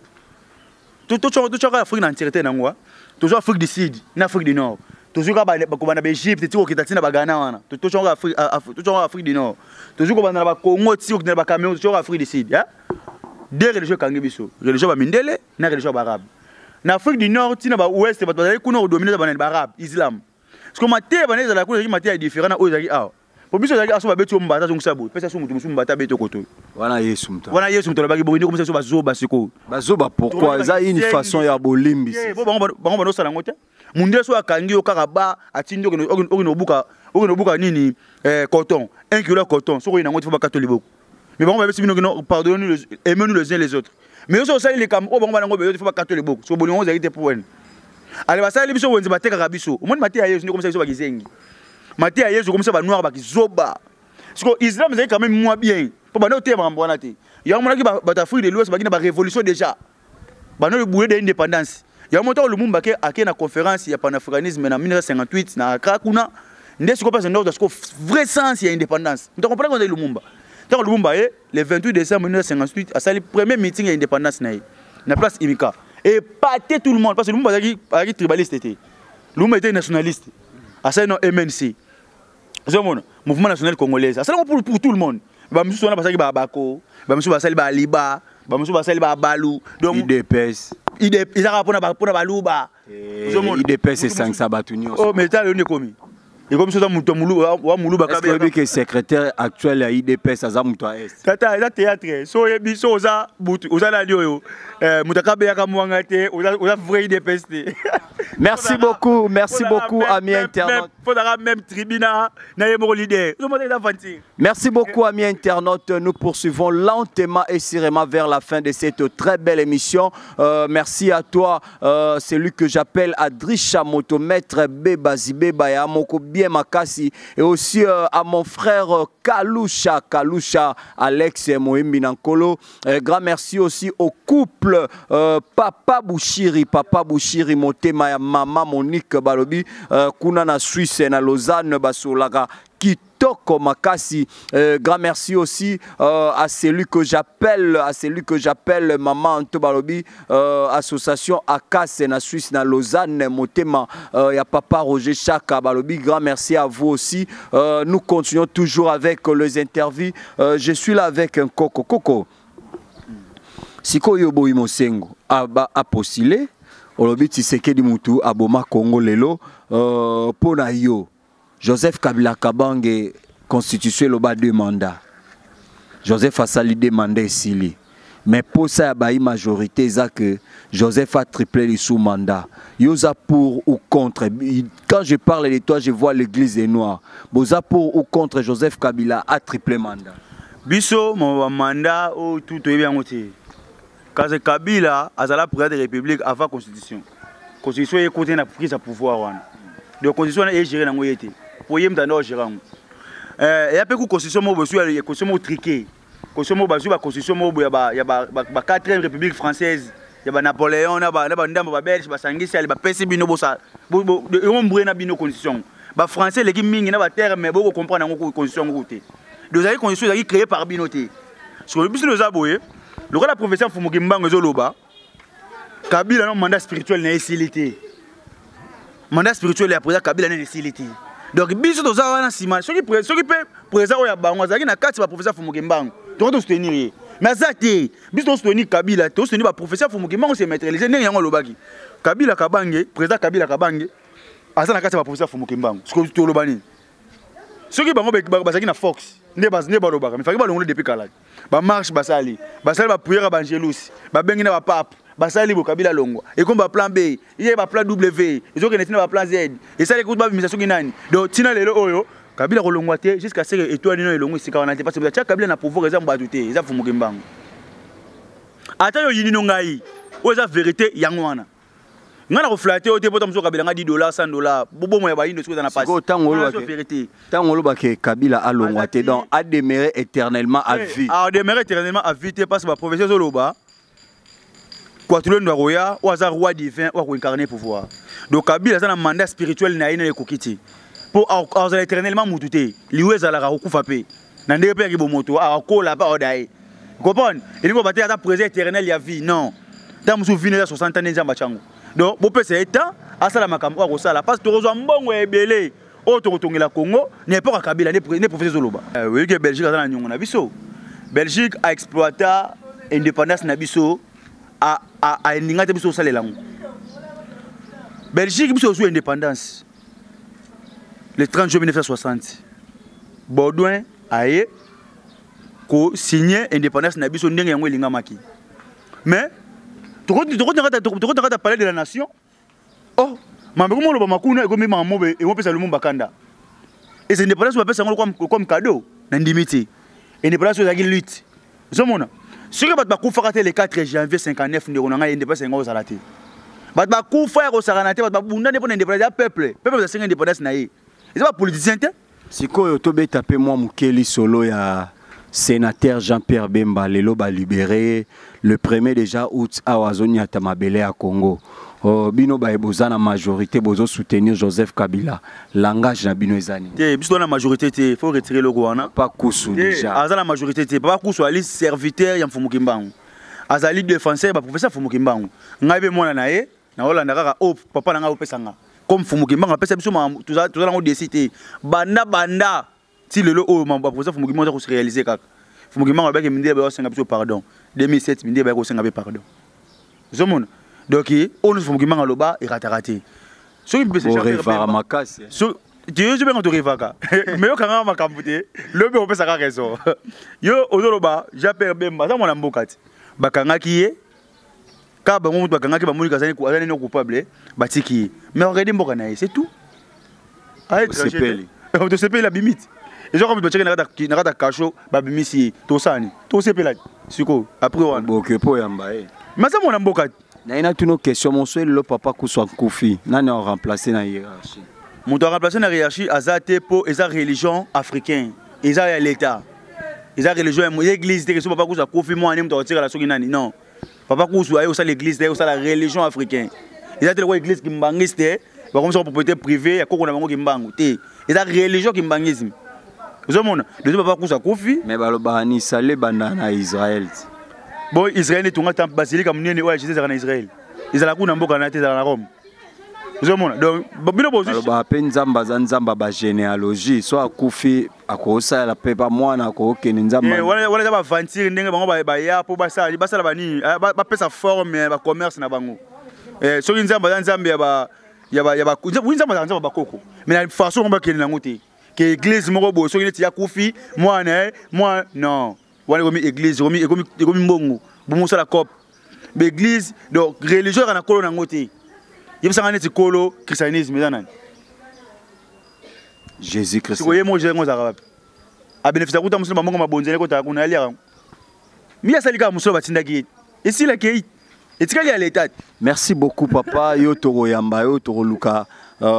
Totyaka Afrique na entièreté nango, tozwa Afrique du Sud na Afrique du Nord. Tozwi kaka kobanda baEgypte ti kokita ntina baGhana wana, totyaka Afrique du Nord. Tozwi kobanda na baCongo ti kokita na baCameroun, totyaka Afrique du Sud. Deux religion ekangi biso: religion bamindele na religion ya baarabe. Na Afrique du Nord ntina baouest, bato bazali kuna kodomine eza banani? Baarabe, islam. Parce que mateya bana ezalaka kuna ezalaki mateya différent na oyo ezalaki awa. Po biso ezalaki aso babeti yo mbata azongisa boye, pesa so moto mosusu mbata abeti yo koto. Wana Yesu moto. Wana Yesu moto alobaki bongo, nde komisa biso bazoba sikoyo. Bazoba pourquoi? Eza une façon ya bolimbisi. Eh, po bango bango bandosala yango te. Mundele so akangi yo kaka ba atindi okende okende obuka okende obuka nini eh, coton 1 kilo ya coton soki oyina yango te fo bakata liboko. Mais bango bayebisi bino kino pardonnez-nous les aimez-nous les uns les autres. Mais yo so osali likambo oyo bango banango beyo te fo bakata liboko. So bolingo ezalaki te po wene. Ale basali biso wenze batekaka biso. Omoni mateya ya Yesu nde komisa biso bakizengi. Mateya ya Yesu komisa ba noir bakizoba. Siko islam ezalaki quand même moins bien. Po bando oteya makambo wana te. Yango monaki bato Afrique de l'Ouest baki na ba révolution déjà. Bando le boulot de indépendance. Yango moto Lumumba ke ake na conférence ya panafricanisme na 1958 na Accra kuna nde siko pesa ndoto siko vrai sens ya indépendance. Muto comprendre ko Lumumba. Tango Lumumba ye le 28 décembre 1958 asali premier meeting ya indépendance na ye na place Imika. Et pâté tout le monde parce que Lumumba azalaki azalaki tribaliste te. Lumumba était nationaliste. Asali no MNC. Ozomona mouvement national congolais. Asali pour tout le monde. Ba misusu wana basalaki ba bako, ba misusu basali ba liba, ba misusu basali ba balu. Donc IDPS. IDPS ezaka pona ba pona baluba. Ozomona IDPS esangisa bato nyonso. Oh mais tala yo ekomi. Ekomi soza moto mulu wa muluba kabe. Est-ce que secrétaire actuel ya IDPS aza moto ya Est? Tata eza théâtre. So oyebi so oza butu oza nani oyo? Eh moto akabeyaka mwanga te, oza oza vrai IDPS te. Merci beaucoup, merci beaucoup amis internautes. Faudra même tribunal na ye moko leader. Ozomona eza aventure. Merci beaucoup amis internautes, nous poursuivons lentement et sûrement vers la fin de cette très belle émission. Merci à toi, celui que j'appelle Adrisha Motomètre Beba Zibeba ya Moko bien Makasi, et aussi à mon frère Kalusha, Kalusha Alex Moembi Nankolo. Grand merci aussi au couple Papa Bouchiri, Papa Bouchiri Motema ya Mama Monique Balobi, kuna na Suisse na Lausanne basolaka kitoko makasi. Grand merci aussi à celui que j'appelle, à celui que j'appelle Maman Anto Balobi, association Akase na Suisse na Lausanne Motema, ya Papa Roger Chaka Balobi, grand merci à vous aussi. Nous continuons toujours avec les interviews. Je suis là avec un coco coco. Sikoyo boyi mosengo aba apostile olobi Tshisekedi mutu aboma Congo lelo, pona yo Joseph Kabila Kabange constitution loba deux mandats. Joseph asali deux mandats esili. Mais pour ça ya bayi majorité eza que Joseph a triplé les sous-mandats. Yoza pour ou contre. Quand je parle de toi, je vois l'église des Noirs. Boza pour ou contre Joseph Kabila a triplé mandat. Biso mon mandat au tout oyebi yango te. Kasi Kabila azala président de la République avant constitution. Constitution est côté na prise à pouvoir wana. Donc constitution est gérée nango yete. Po yem tando gérer yango. Ya pe ku constitution mo bosu ya constitution mo triqué. Constitution mo bazu ba constitution mo ya ba ya ba, ba, ba 4e République française. Ya ba Napoléon na ba na ba ndambo ba Belge ba sangisi ale ba pesi bino bosa. Bo, bo, de, yo mbré na bino constitution. Ba français leki mingi na ba terre mais boko comprendre yango constitution ngo te. Donc ezali constitution ezali créée par bino te. Parce que biso toza boye, lokola professeur Mfumu Kimbangu ezoloba, Kabila na mandat spirituel na esili te. Mandat spirituel ya président Kabila na esili te. Donc biso toza wana nsima, soki soki pe président oyo ya bango azalaki na kati ba professeur Mfumu Kimbangu, tokoki to soutenir ye. Mais aza te, biso to soutenir Kabila, to soutenir ba professeur Mfumu Kimbangu se maîtriser ndenge yango alobaki. Kabila Kabange, président Kabila Kabange aza na kati ya ba professeur Mfumu Kimbangu. Soki toloba nini? Soki bango bazalaki na Fox, nde nde balobaka, mais faki balongoli depuis kala. Ba marche basali, basali ba prière ba Angelus, ba bengi na ba pape, basali bo Kabila longwa. Et comme ba plan B, il y a ba plan W, ils ont tina ba plan Z. Et ça les ba bimisa soki nani. Donc tina lelo oyo Kabila kolongwa te jusqu'à ce que étoile nino elongo esika wana te parce que tia Kabila na pouvoir eza mbatu te, eza Mfumu Kimbangu. Ata yo yini no ngai, oyo eza vérité yango wana. Nga na ko flatter ote pota muso Kabila nga $10, $100. Bobo moya ba indo soki na passe. Siko tango Wana oloba so ke vérité. Tango oloba ke Kabila alongwa te, donc a demeuré éternellement à Eh, vie. A demeuré éternellement à vie te parce que ba professeur zoloba. Kwatulendo akoya, oyo aza roi divin, oyo ako incarner pouvoir. Donc Kabila aza na mandat spirituel na ye na ekoki te. Po azala éternellement mutu te. Liwe ezalaka kokufa pe. Na ndenge pe ya kibomoto, akola pe aoda ye. Comprendre? Elingo bate ata présent éternel ya vie, non. Tant musu vie na 60 ans nzamba chango. Donc bopesa ye temps asala makambo oyo akosala parce que tokozwa mbongo ya ebele oyo tokotongela Congo na époque ya Kabila ne professeur Zoloba. Oui que Belgique aza na nyongo na biso. Belgique a exploité indépendance na biso a eninga te biso osalela yango. Belgique biso ozwi indépendance le 30 juin 1960. Baudouin aye ko signer indépendance na biso ndenge yango elingamaki. Mais tokoti tokoti kata palais de la nation. Oh, mambe komo loba makuna ekomi mamobe ekopesa Lumumba kanda. Et c'est indépendance bapesa yango comme cadeau na ndimi te. Indépendance ezalaki lutte. Ozomona soki bato bakufaka te le 4 janvier 59, ndeko na ngai, indépendance yango ozala te. Bato bakufa ya kosakana te, bato babunda nde mpo na indépendance ya peuple. Peuple asenga indépendance na ye, eza bapoliticien te. Sikoyo tobeta mpe mwa moke lisolo ya sénateur Jean-Pierre Bemba. Lelo balibéré le premier déjà août awa, azoniata mabele ya Congo. Bino baye boza na majorité, bozosoutenir Joseph Kabila, langage na bino eza nini? Te, biso na majorité te, faut retirer eloko wana. Papa Kusu déjà. Aza na majorité te. Papa Kusu ali serviteur ya Mfumu Kimbangu, azali défenseur ya baprofesseur Mfumu Kimbangu. Ngai mpe mwana na ye, naolanda kaka oyo papa na ngai opesa nga. Comme Mfumu Kimbangu apesa biso, toza nango desi te. Banda banda ti lelo oyo, baprofesseur Mfumu Kimbangu aza kose réaliser kaka. Mfumu Kimbangu alobaki mindele baya kosenga biso pardon. 2007 mindele baya kosenga mpe pardon. Ozomona, donc oyo nyonso Mfumu Kimbangu aloba erataka te. Soki borevaka makasi. Yo ozobenga torevaka, mais yokangaka makambo te. Lobi opesaka raison. Yo ozoloba Jean Pierre Bemba aza mwana mboka te, bakangaki ye kaka bango moto bakangaki, bamoniki aza nini coupable, batiki ye, mais akokende mboka na ye, c'est tout. Tosepeli. Tosepeli, abimi te. Ezwaka moto batiaki na kati ya kasho, babimisi ye, tosala nini? Tosepela sikoyo après wana. Boke mpo oyamba ye. Mais aza mwana mboka te. Naye natuna question moso. Elelo papa Kusu akufi, nani aremplace na hiérarchie? Moto aremplace na hiérarchie aza te, mpo eza religion africain, eza ya l'état, eza religion ya église te. So papa Kusu akufi, mwana moto akotikala soki nani? Non, papa Kusu aye kosala église te, aye kosala religion africain. Eza te lokola église kimbangiste te, bakomisa propriété privée ya koko na bango Kimbangu te. Eza religion kimbangisme. Ozomona, deja papa Kusu akufi. Mais balobaka ni sale ebanda na Israel ti. Bon, Israel etonga ta basilique monene oyo ya Jésus ezalaka na Israel, ezalaka kuna mboka na te, ezalaka na Rome. Ozomona, donc bino bozwi. Balobaka mpe Nzambe aza Nzambe ya bagénéalogie. So akufi, akosalela mpe bamwana, akokende Nzambe. Wana eza baaventure ndenge bango baya mpo basala banini, bapesa forme ya bacommerce na bango. Soki Nzambe aza Nzambe ya ba ya ba ya ba wi, Nzambe azala Nzambe ya bakoko, mais na façon bango bakende nango te ke église moko boye, soki neti akufi, mwana ye mwana, non, wana ekomi église, ekomi mbongo bomosala cope baeglise. Donc religion ezaka na kolo nango te. Yebisanga neti kolo christianisme eza nani? Jésus Christ. Sikoyo ye moko Jésus yango azalaka wapi? Abénéficia kuta mosolo, bambongo mabonzela ekotaka kuna, aliaka yango. Mi asali kaka mosolo batindaki ye, esilaki ye, etikali ya leta. Merci beaucoup papa. Yo tokoyamba yo, tokoluka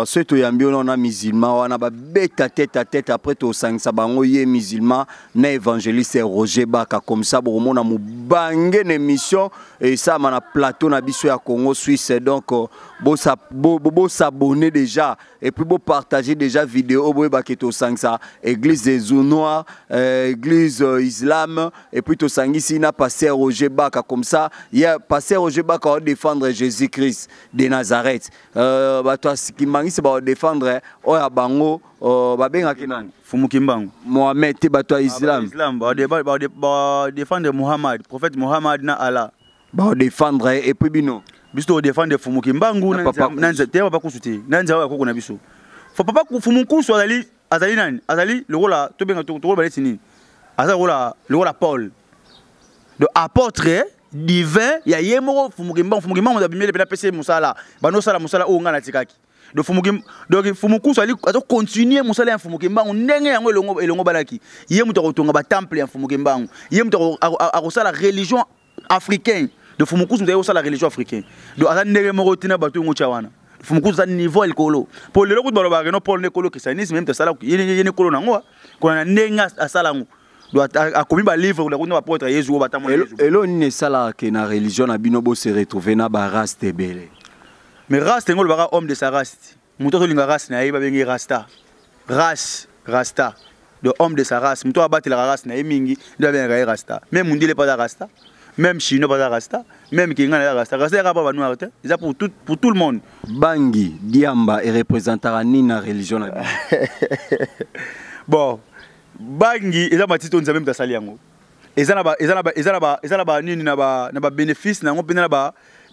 soki toyambi yo na musulman wana, babeta tête à tête. Après tosangisa bango, ye musulman na évangéliste Roger Baka. Comme ça bokomona mobange na émission esalama na plateau na biso ya Congo Suisse. Donc bosabonner déjà et puis bopartager déjà vidéo oyo. Boyebaki tosangisa église des Noirs, église islam, et puis tosangisi na pasteur Roger Baka. Comme ça ya pasteur Roger Baka odéfendre Jésus Christ de Nazareth, bato ya Kimbangisi baodéfendre oyo ya bango, babengaki nani? Fumu Kimbangu. Mohamed te, bato ya islam. Islam badéfendre Muhammad, prophète Muhammad na Allah. Baodéfendre, et puis bino? Biso todéfendre Fumu Kimbangu. Na papa. Te, papa Kusu te, na nzela ya koko na biso. Fo papa Fumu Kusu azali nani? Azali lokola tobenga, tokoloba neti nini, aza lokola Paul, donc apôtre divin ya ye moko Fumu Kimbangu. Fumu Kimbangu abimeli mpe napesi ye mosala, bandosala mosala oyo ngai natikaki. Donc Fumu Kusu ali azocontinue mosala ya Mfumu Kimbangu ndenge yango elongo balaki. Ye moto akotonga batemple ya Mfumu Kimbangu, ye moto akosala religion africain. Donc Fumu Kusu moto akosala religion africain. Donc aza ndenge moko tina bato yango tya wana. Fumu Kusu aza niveau ya likolo, po lelo kutu balobaka no Paul nde kolo christianisme, ye moto asala, ye nde kolo nango kona na ndenge asala yango. Donc akomi balivre kuna baapôtre Yezu oyo batambola Yezu. Elo nini esalaka ke na religion na bino bose retrouve na baraste ebele? Mais race yango olobaka homme de sa race. Moto azolinga race na ye, babengi rasta, race rasta, de homme de sa race. Moto abatelaka race na ye mingi nde babengaka ye rasta. Même mundele mpe aza rasta, même chinois mpe aza rasta, même kingana aza rasta. Rasta yaka mpa banoir te, eza pour tout le monde. Bangi diamba erepresentaka nini na religion na bino? Bon, bangi eza matiti oyo Nzambe moto asali yango. Eza na ba nini, na ba bénéfice na yango mpe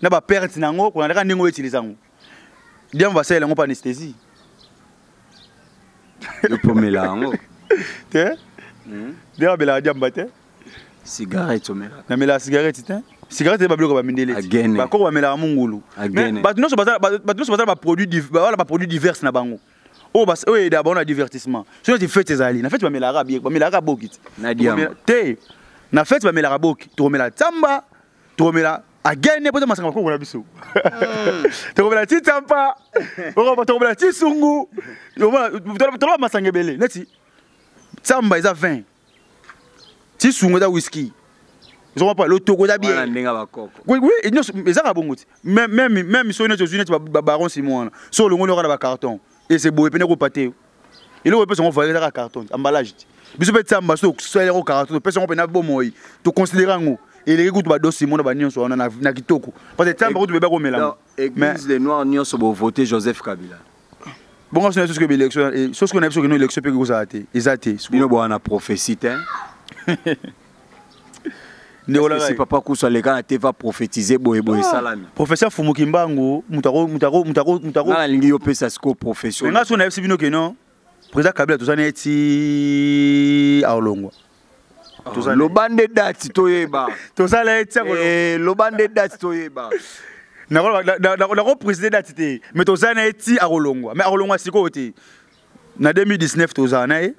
na ba perte na yango, kolanda kaka ndenge outilize yango. Diamba basalela yango mpo anesthésie. Yo pomela yango? Te, nde amelaka diamba te. Cigarette omelaka? Namelaka cigarette te. Cigarette eza babiloko bamindele. Agene. Bakoko bamelaka mungulu. Agene. Bato nyonso baza, bato nyonso baza na baproduit, bala baproduit diverse na bango oyo oyo eyedaka bango na divertissement. Soki neti fete ezali, na fete bamelaka bie, bamelaka boki te. Na diamba. Te, na fete bamelaka boki, tokomela tsamba, tokomela agene, mpo eza masanga bakoko na biso, tokomela titsampa, tokomela tisungu, toloba masanga ebele. Neti tsamba eza 20, tisungu eza whisky, ozomapa lotoko eza Wana bien. Ndenge ya bakoko. Oui, nyonso ezaka bongo ti. Même soki neti ozwi neti babaron simo wana, so olongoli oka na bacarton, ese boye pene kopa te. Eloko epesa yango valeur ezaka carton, emballage ti. Biso mpe tsamba, so tosali yango carton, topesa yango mpena bomoi, toconsidere yango eleki kutu badosi mona banyonso wana na kitoko, parce que tsamba kutu beba komela. Donc, église de noir nyonso bovote Joseph Kabila? Bongo so na biso soki élection, soki na biso kino élection mpe ekozala te, eza te. Bino bowana prophétie te? Ndeko na Si ngai. Papa Kusu aleka na te, va prophétiser boye boye esalami. Professeur Fumuki Mbangu, moto ako moto ako moto ako moto ako Nga nalingi yo pesa sikoyo profession. Nga so nayebisi bino ke non, président Kabila toza neti aolongwa. Loba nde date toyeba. Tozala ye ti akolongwa. Loba nde date toyeba. Nakoprécise date te, mais tozala na ye ti akolongwa. Mais akolongwa sikoyo te. Na 2019 tozala na ye,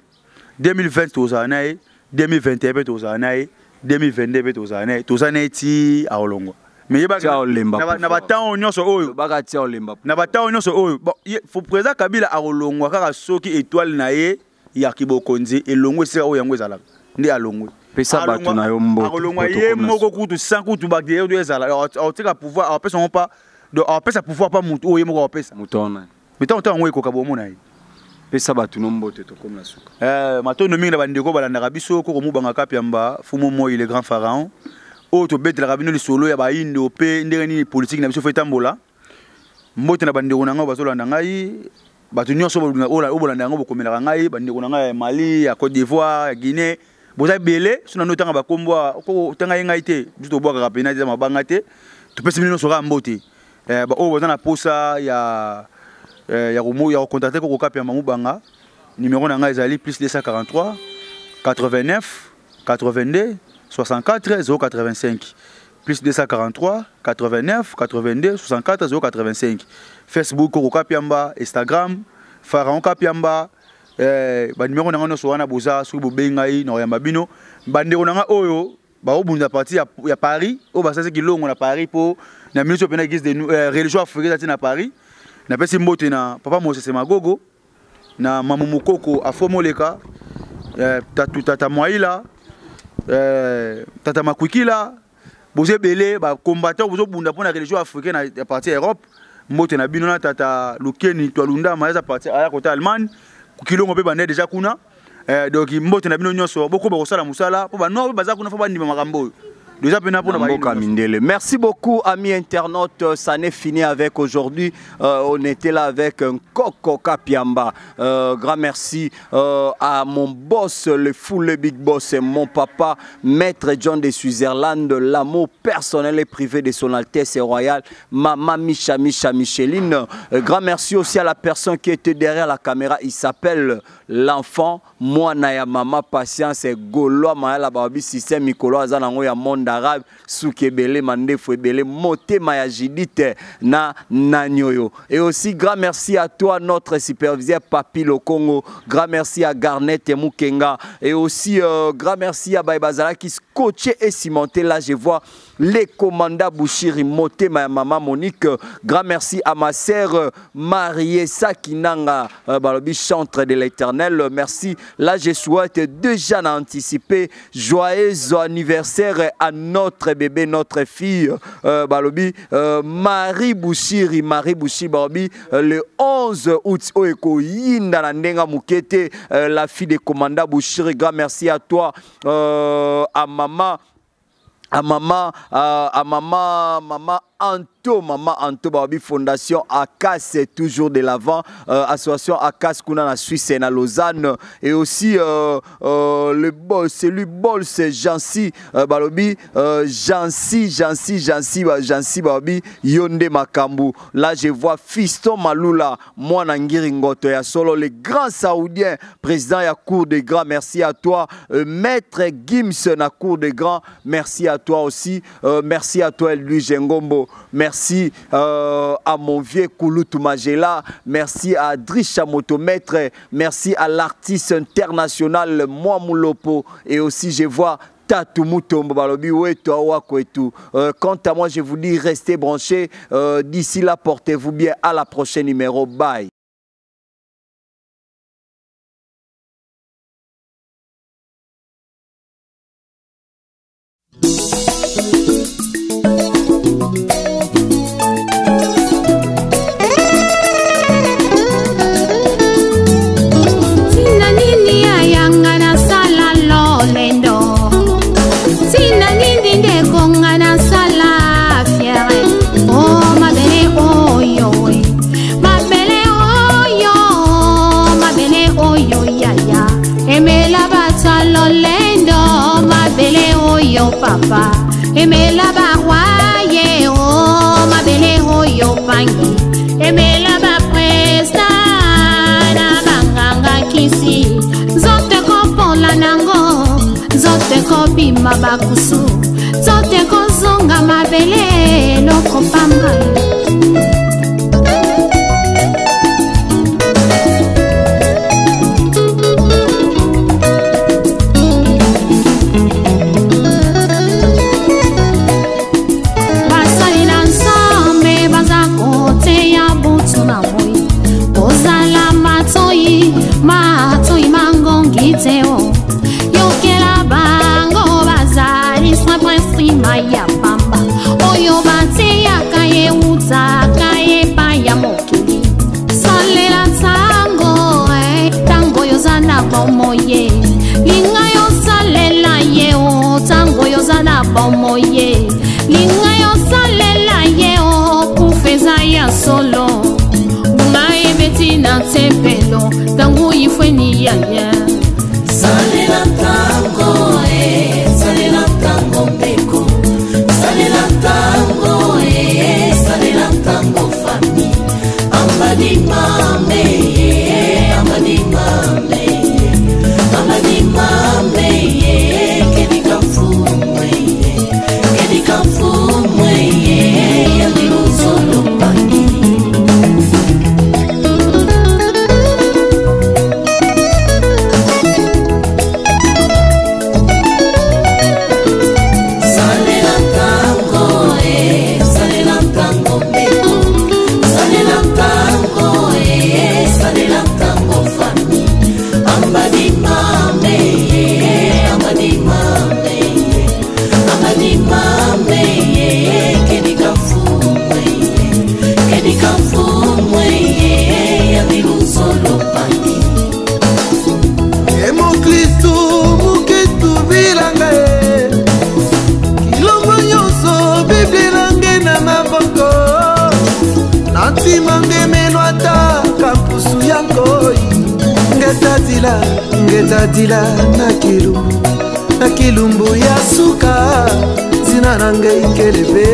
2020 tozala na ye, 2021 mpe tozala na ye, 2022 mpe tozala na ye. Toza na ye ti akolongwa. Mais yebaka Ti aolemba na pouvoir. batemps oyo nyonso oyo Lobaka tia olemba. Na batemps nyonso oyo, bon, faut président Kabila akolongwa kaka soki étoile na ye ya kibokonzi elongwe esika oyo yango ezalaka, nde alongwe. Pesa bato na yo mbote, Akolongwa po ye tokoma. moko kutu sans kutu baguerre oyo ezala. Aotika pouvoir, apesa yango pa, donc apesa pouvoir pa motu oyo ye moko apesa. Moto wana. Mais ntango yango ekoka, bomona ye. Pesa bato no mbote, tokomi na suka. Matondo mingi na bandeko balandaka biso. Koko mobangaka Piamba Fumu Moi, le grand pharaon oyo tobetelaka bino lisolo ya baindo mpe ndenge nini politike na biso fo etambola. Mbote na bandeko na ngai bazolanda ngai, bato nyonso oyo bolanda yango, bokomelaka ngai, bandeko na ngai ya Mali, ya Côte d'Ivoire, ya Guinée, boza ebele. So nano otanga bakombo, otanga ye ngai te. Biso tobwakaka pena te, mabanga te. Topesi bino nyonso kaka mbote. Oyo boza na posa ya kocontacte Koko Kapiamba Mobanga, numéro na ngai ezali plus 243 89 82 64 085, plus 243 89 82 64 085. Facebook Koko Kapiamba, Instagram Pharaon Kapiamba. Banimero na ngai nyonso wana boza, soki bobengi ngai na koyamba bino. Bandeko na ngai oyo baobunda parti ya Paris, oyo basalisi kilongo na Paris, mpo na minute oyo mpena église de religion africaine eza ti na Paris. Napesi mbote na papa Mosese Magogo, na mamu Mokoko Afo Moleka, tatu tata Mwaila, tata Makwikila. Boza ebele bacombattant, bozobunda mpona religion africaine ya parti ya Europe. Mbote na bino na tata Lukeni Twalundama, eza parti aya kota Allemagne, kilongo mpe bande déjà kuna. Donc mbote na bino nyonso, bokoba kosala mosala mpo banoir mpe baza kuna, fo bandima makambo oyo déjà mpena mpona Na mboka mindele. Merci beaucoup, amis internautes. Ça n'est fini avec aujourd'hui. On était là avec un Coco Kapiamba. Grand merci à mon boss, le fou, le big boss, mon papa, Maître John de Switzerland, l'amour personnel et privé de son Altesse royale, Maman Micha Micha Micheline. Grand merci aussi à la personne qui était derrière la caméra. Il s'appelle l'enfant Mwana ya Mama Patience Goloa Mayala Babi Système Mikolo Azanango ya monde arabe, suki ebele, mandefu ebele, motema ya Judith na Nanyoyo. Et aussi grand merci à toi, notre superviseur Papi Lokongo. Grand merci à Garnet et Mukenga. Et aussi grand merci à Baibazala qui scotché et cimenté. Là, je vois les commandants Bouchiri, motema ya Mama Monique. Grand merci à ma sœur Mariessa Kinanga, Balobi, chantre de l'Éternel. Merci. Là, je souhaite déjà anticiper joyeux anniversaire à notre bébé, notre fille, Balobi, Marie Bouchiri, Marie Bouchiri, Balobi, le 11 août, oyo ekoyinda na ndenga mukete, la fille de commandant Bouchiri. Grand merci à toi, à maman, à maman, à maman, maman. Anto, Maman Anto Babi Fondation Akas toujours de l'avant, association Akas kuna na Suisse et na Lausanne et aussi le boss, celui Bols Jancy Balobi Jancy Jancy Jancy Jancy Babi Yonde Makambu. Là je vois Fiston Malula, moi Ngiri Ngoto ya solo, le grand saoudien, président ya cour de grand, merci à toi. Maître Gims na cour de grand, merci à toi aussi. Merci à toi Louis Ngombo, merci à mon vieux Kouloutou Magela, merci à Drisha Motomètre, merci à l'artiste international Moi Moulopo et aussi je vois Tatou Mutombo Balobi Weto Awako et tout. Quant à moi, je vous dis restez branchés. D'ici là, portez-vous bien. À la prochaine numéro. Bye. Papa, emela barwaye o mabele oyo pangi, emela ba presta na banganga kisi, zote kopola nango, zote kobima bakusu, zote kozonga mabele loko pamba. Yokela bango bazali soin prince ya pamba oyo batiaka ye utaka epai ya mokili salela ntango ntango yoza na bomoi linga yosalela ye o ntango yoza na bomoi linga yosalela ye o kufa eza ya solo ngunga ebeti na tempelo ntango ifweni yaya. Salela tango, salela tango ndeko, salela tango, salela tango famille. Ambadi mame, ambadi mame, ambadi mame, kedika mfumwe, kedika mfumwe, yandi luzolo pangi. Ngetadila na kilumbu ya suka zina na ngai kelebe.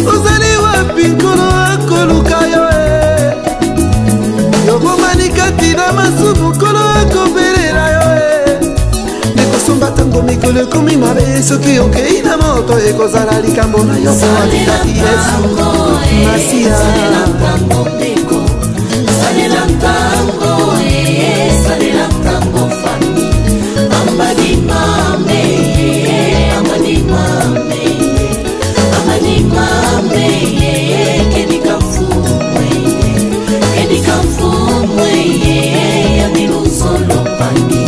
Ozali wapi nkolo akoluka yo yobomani kati na masumu nkolo akobelela yo nekosomba ntango mikolo ekomi mabe soki okei na moto ekozala likambo na yo po atikaki Yesu Masia. Salela ntango ndeko, salela ntango, salela ntango famille. Ambadi mame, ambadi mame, ambadi mame, kedika mfumwe, kedika mfumwe, yandi luzolo pangi.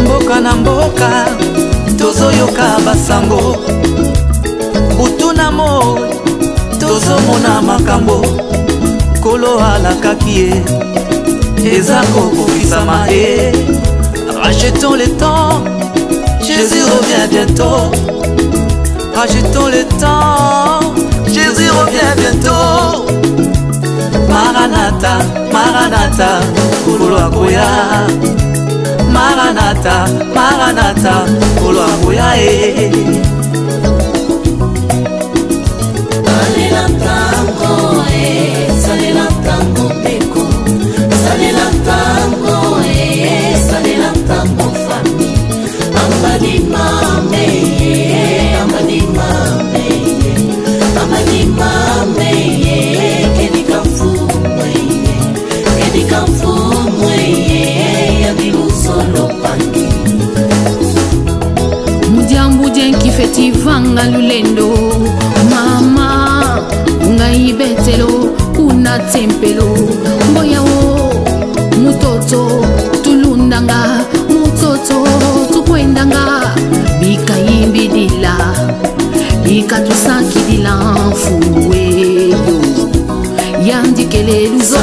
Mboka na mboka tozoyoka basango butu na moi tozomona makambo kolo alakaki ye Eza kokokisama e. Rachetons le temps, Jésus revient bientôt. Rachetons le temps, Jésus revient bientôt. Maranatha, Maranatha, Nkolo akoya. Maranatha, Maranatha, Nkolo akoya e. Salela ntango e, salela ntango ndeko, salela ntango e, salela ntango fami. Ambadi mame ye, ambadi mame ye, ambadi mame ye, kedika mfumwe ye, kedika mfumwe ye, ya bilusolo pangi. Mudiambu dienkifeti vanga lulendo mama ungai betelo kuna tempelo mboyawo mutoto tulundanga mutoto tukwendanga bikayimbidila bikatusakidila mfuweyo yandikele luzo.